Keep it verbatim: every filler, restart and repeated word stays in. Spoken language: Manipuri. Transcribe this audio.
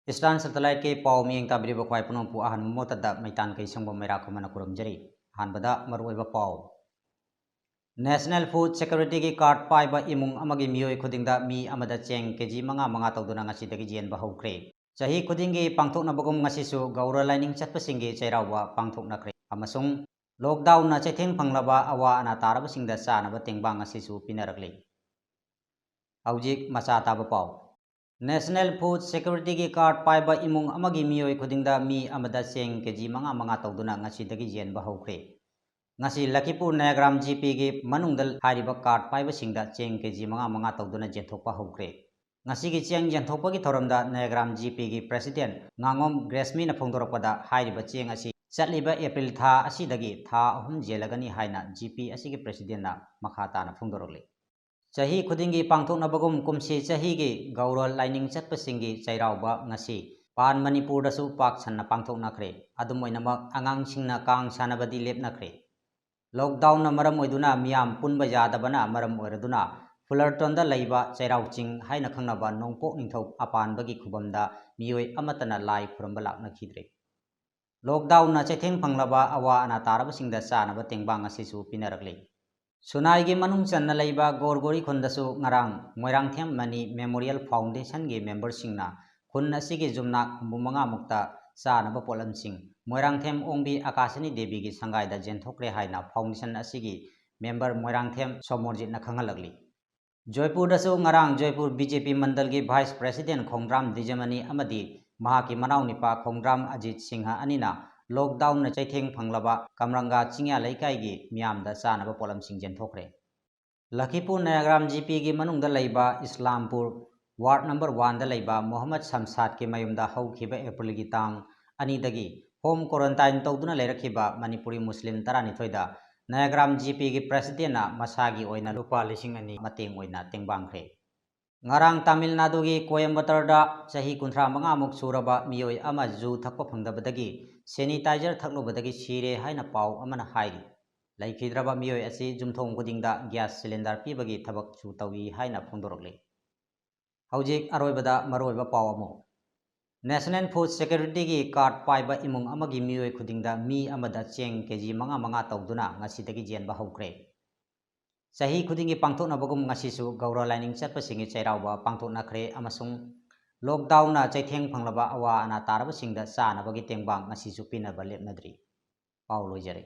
Eastern Satellite-ꯀꯤ ꯄꯥꯎ ꯃꯤꯠꯌꯦꯡ ꯇꯥꯕꯤꯔꯤꯕ ꯈ꯭ꯋꯥꯏ ꯄꯨꯝꯅꯃꯛꯄꯨ ꯑꯍꯥꯟꯕ ꯃꯛꯇꯗ ꯃꯩꯇꯥꯟ ꯀꯩ ꯁꯪꯕ ꯃꯩꯔꯥ ꯈꯨꯃꯟꯅ ꯈꯨꯔꯨꯝꯖꯔꯤ꯫ ꯑꯍꯥꯟꯕꯗ ꯃꯔꯨꯑꯣꯏꯕ ꯄꯥꯎ꯫ National Food Security-ꯒꯤ card ꯄꯥꯏꯕ ꯏꯃꯨꯡ ꯑꯃꯒꯤ ꯃꯤꯑꯣꯏ ꯈꯨꯗꯤꯡꯗ ꯃꯤ ꯑꯃꯗ ꯆꯦꯡ ꯀꯦ ꯖꯤ ꯃꯉꯥ ꯃꯉꯥ ꯇꯧꯗꯨꯅ ꯉꯁꯤꯗꯒꯤ ꯌꯦꯟꯕ ꯍꯧꯈ꯭ꯔꯦ꯫ ꯆꯍꯤ ꯈꯨꯗꯤꯡꯒꯤ ꯄꯥꯡꯊꯣꯛꯅꯕꯒꯨꯝ ꯉꯁꯤꯁꯨ ꯒꯧꯔ ꯂꯥꯏꯅꯤꯡ ꯆꯠꯄꯁꯤꯡꯒꯤ ꯆꯩꯔꯥꯎꯕ ꯄꯥꯡꯊꯣꯛꯅꯈ꯭ꯔꯦ ꯑꯃꯁꯨꯡ lockdown-ꯅ ꯆꯩꯊꯦꯡ ꯐꯪꯂꯕ ꯑꯋꯥ ꯑꯅꯥ ꯇꯥꯔꯕꯁꯤꯡꯗ ꯆꯥꯅꯕ ꯇꯦꯡꯕꯥꯡ ꯉꯁꯤꯁꯨ ꯄꯤꯅꯔꯛꯂꯤ꯫ ꯍꯧꯖꯤꯛ ꯃꯆꯥ ꯇꯥꯕ ꯄꯥꯎ꯫ National Food Security-ꯒꯤ card ꯄꯥꯏꯕ ꯏꯃꯨꯡ ꯑꯃꯒꯤ ꯃꯤꯑꯣꯏ ꯈꯨꯗꯤꯡꯗ ꯃꯤ ꯑꯃꯗ ꯆꯦꯡ ꯀꯦ ꯖꯤ ꯃꯉꯥ ꯃꯉꯥ ꯇꯧꯗꯨꯅ ꯉꯁꯤꯗꯒꯤ ꯌꯦꯟꯕ ꯍꯧꯈ꯭ꯔꯦ꯫ ꯉꯁꯤ ꯂꯈꯤꯄꯨꯔ ꯅꯌꯥꯒ꯭ꯔꯥꯝ ꯖꯤ ꯄꯤꯒꯤ ꯃꯅꯨꯡꯗ ꯍꯥꯏꯔꯤꯕ card ꯄꯥꯏꯕꯁꯤꯡꯗ ꯆꯦꯡ ꯀꯦ ꯖꯤ ꯃꯉꯥ ꯃꯉꯥ ꯇꯧꯗꯨꯅ ꯌꯦꯟꯊꯣꯛꯄ ꯍꯧꯈ꯭ꯔꯦ꯫ ꯉꯁꯤꯒꯤ ꯆꯦꯡ ꯌꯦꯟꯊꯣꯛꯄꯒꯤ ꯊꯧꯔꯝꯗ ꯅꯌꯥꯒ꯭ꯔꯥꯝ ꯖꯤ ꯄꯤꯒꯤ president ꯉꯥꯉꯣꯝ ꯒ꯭ꯔꯦꯁꯃꯤꯅ ꯐꯣꯡꯗꯣꯔꯛꯄꯗ, ꯍꯥꯏꯔꯤꯕ ꯆꯦꯡ ꯑꯁꯤ ꯆꯠꯂꯤꯕ April ꯊꯥ ꯑꯁꯤꯗꯒꯤ ꯊꯥ ꯑꯍꯨꯝ ꯌꯦꯜꯂꯒꯅꯤ ꯍꯥꯏꯅ ꯖꯤ ꯄꯤ ꯑꯁꯤꯒꯤ president-ꯅ ꯃꯈꯥ ꯇꯥꯅ ꯐꯣꯡꯗꯣꯔꯛꯂꯤ꯫ ꯆꯍꯤ ꯈꯨꯗꯤꯡꯒꯤ ꯄꯥꯡꯊꯣꯛꯅꯕꯒꯨꯝ ꯀꯨꯝꯁꯤ ꯆꯍꯤꯒꯤ ꯒꯧꯔ ꯂꯥꯏꯅꯤꯡ ꯆꯠꯄꯁꯤꯡꯒꯤ ꯆꯩꯔꯥꯎꯕ ꯉꯁꯤ ꯄꯥꯟ ꯃꯅꯤꯄꯨꯔꯗꯁꯨ ꯄꯥꯛ ꯁꯟꯅ ꯄꯥꯡꯊꯣꯛꯅꯈ꯭ꯔꯦ꯫ ꯑꯗꯨꯝ ꯑꯣꯏꯅꯃꯛ, ꯑꯉꯥꯡꯁꯤꯡꯅ ꯀꯥꯡ ꯁꯥꯟꯅꯕꯗꯤ ꯂꯦꯞꯅꯈ꯭ꯔꯦ꯫ Lockdown-ꯅ ꯃꯔꯝ ꯑꯣꯏꯗꯨꯅ ꯃꯤꯌꯥꯝ ꯄꯨꯟꯕ ꯌꯥꯗꯕꯅ ꯃꯔꯝ ꯑꯣꯏꯔꯗꯨꯅ, ꯐꯨꯂꯔꯇꯣꯟꯗ ꯂꯩꯕ ꯆꯩꯔꯥꯎ ꯆꯤꯡ ꯍꯥꯏꯅ ꯈꯪꯅꯕ ꯅꯣꯡꯄꯣꯛ ꯅꯤꯡꯊꯧ ꯑꯄꯥꯟꯕꯒꯤ ꯈꯨꯕꯝꯗ ꯃꯤꯑꯣꯏ ꯑꯃꯠꯇꯅ ꯂꯥꯏ ꯈꯨꯔꯨꯝꯕ ꯂꯥꯛꯅꯈꯤꯗ꯭ꯔꯦ꯫ Lockdown-ꯅ ꯆꯩꯊꯦꯡ ꯐꯪꯂꯕ ꯑꯋꯥ ꯑꯅꯥ ꯇꯥꯔꯕꯁꯤꯡꯗ ꯆꯥꯅꯕ ꯇꯦꯡꯕꯥꯡ ꯑꯁꯤꯁꯨ ꯄꯤꯅꯔꯛꯂꯤ꯫ ꯁꯨꯅꯥꯏꯒꯤ ꯃꯅꯨꯡ ꯆꯟꯅ ꯂꯩꯕ ꯒꯣꯔꯒꯣꯔꯤ ꯈꯨꯟꯗꯁꯨ ꯉꯔꯥꯡ ꯃꯣꯏꯔꯥꯡꯊꯦꯝ ꯃꯅꯤ Memorial Foundation-ꯒꯤ member-ꯁꯤꯡꯅ ꯈꯨꯟ ꯑꯁꯤꯒꯤ ꯌꯨꯝꯅꯥꯛ ꯍꯨꯝꯐꯨ ꯃꯉꯥ ꯃꯨꯛꯇ ꯆꯥꯅꯕ ꯄꯣꯠꯂꯝꯁꯤꯡ ꯃꯣꯏꯔꯥꯡꯊꯦꯝ ꯑꯣꯡꯕꯤ ꯑꯀꯥꯁꯤꯅꯤ ꯗꯦꯕꯤꯒꯤ ꯁꯪꯒꯥꯏꯗ ꯌꯦꯟꯊꯣꯛꯈ꯭ꯔꯦ ꯍꯥꯏꯅ foundation ꯑꯁꯤꯒꯤ member ꯃꯣꯏꯔꯥꯡꯊꯦꯝ ꯁꯣꯃꯣꯔꯖꯤꯠꯅ ꯈꯪꯍꯜꯂꯛꯂꯤ꯫ ꯖꯣꯏꯄꯨꯔꯗꯁꯨ ꯉꯔꯥꯡ ꯖꯣꯏꯄꯨꯔ ꯕꯤ ꯖꯦ ꯄꯤ ꯃꯟꯗꯜꯒꯤ vice president ꯈꯣꯡꯗ꯭ꯔꯥꯝ ꯗꯤꯖꯃꯅꯤ ꯑꯃꯗꯤ ꯃꯍꯥꯛꯀꯤ ꯃꯅꯥꯎꯅꯤꯄꯥ ꯈꯣꯡꯗ꯭ꯔꯥꯝ ꯑꯖꯤꯠ ꯁꯤꯡꯍ ꯑꯅꯤꯅ lockdown-ꯅ ꯆꯩꯊꯦꯡ ꯐꯪꯂꯕ ꯀꯝꯔꯪꯒꯥ ꯆꯤꯡꯌꯥ ꯂꯩꯀꯥꯏꯒꯤ ꯃꯤꯌꯥꯝꯗ ꯆꯥꯅꯕ ꯄꯣꯠꯂꯝꯁꯤꯡ ꯌꯦꯟꯊꯣꯛꯈ꯭ꯔꯦ꯫ ꯂꯈꯤꯄꯨꯔ ꯅꯌꯥꯒ꯭ꯔꯥꯝ ꯖꯤ ꯄꯤꯒꯤ ꯃꯅꯨꯡꯗ ꯂꯩꯕ ꯏꯁꯂꯥꯝꯄꯨꯔ ward number one-ꯗ ꯂꯩꯕ ꯃꯣꯍꯝꯃꯗ ꯁꯝꯁꯥꯗꯀꯤ ꯃꯌꯨꯝꯗ ꯍꯧꯈꯤꯕ April-ꯒꯤ ꯇꯥꯡ ꯑꯅꯤꯗꯒꯤ home quarantine ꯇꯧꯗꯨꯅ ꯂꯩꯔꯛꯈꯤꯕ ꯃꯅꯤꯄꯨꯔꯤ ꯃꯨꯁꯂꯤꯝ ꯇꯔꯥꯅꯤꯊꯣꯏꯗ ꯅꯌꯥꯒ꯭ꯔꯥꯝ ꯖꯤ ꯄꯤꯒꯤ president-ꯅ ꯃꯁꯥꯒꯤ ꯑꯣꯏꯅ ꯂꯨꯄꯥ ꯂꯤꯁꯤꯡ ꯑꯅꯤ ꯃꯇꯦꯡ ꯑꯣꯏꯅ ꯇꯦꯡꯕꯥꯡꯈ꯭ꯔꯦ꯫ ꯉꯔꯥꯡ ꯇꯥꯃꯤꯜ ꯅꯥꯗꯨꯒꯤ ꯀꯣꯌꯝꯕꯇꯔꯗ ꯆꯍꯤ ꯀꯨꯟꯊ꯭ꯔꯥ ꯃꯉꯥꯃꯨꯛ ꯁꯨꯔꯕ ꯃꯤꯑꯣꯏ ꯑꯃ ꯖꯨ ꯊꯛꯄ ꯐꯪꯗꯕꯗꯒꯤ sanitizer ꯊꯛꯂꯨꯕꯗꯒꯤ ꯁꯤꯔꯦ ꯍꯥꯏꯅ ꯄꯥꯎ ꯑꯃꯅ ꯍꯥꯏꯔꯤ꯫ ꯂꯩꯈꯤꯗ꯭ꯔꯕ ꯃꯤꯑꯣꯏ ꯑꯁꯤ ꯌꯨꯝꯊꯣꯡ ꯈꯨꯗꯤꯡꯗ gas cylinder ꯄꯤꯕꯒꯤ ꯊꯕꯛꯁꯨ ꯇꯧꯏ ꯍꯥꯏꯅ ꯐꯣꯡꯗꯣꯔꯛꯂꯤ꯫ ꯍꯧꯖꯤꯛ ꯑꯔꯣꯏꯕꯗ ꯃꯔꯨꯑꯣꯏꯕ ꯄꯥꯎ ꯑꯃꯨꯛ꯫ National Food Security-ꯒꯤ card ꯄꯥꯏꯕ ꯏꯃꯨꯡ ꯑꯃꯒꯤ ꯃꯤꯑꯣꯏ ꯈꯨꯗꯤꯡꯗ ꯃꯤ ꯑꯃꯗ ꯆꯦꯡ ꯀꯦꯖꯤ ꯃꯉꯥ ꯃꯉꯥ ꯇꯧꯗꯨꯅ ꯉꯁꯤꯗꯒꯤ ꯌꯦꯟꯕ ꯍꯧꯈ꯭ꯔꯦ꯫ ꯆꯍꯤ ꯈꯨꯗꯤꯡꯒꯤ ꯄꯥꯡꯊꯣꯛꯅꯕꯒꯨꯝ ꯉꯁꯤꯁꯨ ꯒꯧꯔ ꯂꯥꯏꯅꯤꯡ ꯆꯠꯄꯁꯤꯡꯒꯤ ꯆꯩꯔꯥꯎꯕ ꯄꯥꯡꯊꯣꯛꯅꯈ꯭ꯔꯦ ꯑꯃꯁꯨꯡ lockdown-ꯅ ꯆꯩꯊꯦꯡ ꯐꯪꯂꯕ ꯑꯋꯥ ꯑꯅꯥ ꯇꯥꯔꯕꯁꯤꯡꯗ ꯆꯥꯅꯕꯒꯤ ꯇꯦꯡꯕꯥꯡ ꯉꯁꯤꯁꯨ ꯄꯤꯅꯕ ꯂꯦꯞꯅꯗ꯭ꯔꯤ꯫ ꯄꯥꯎ ꯂꯣꯏꯖꯔꯦ꯫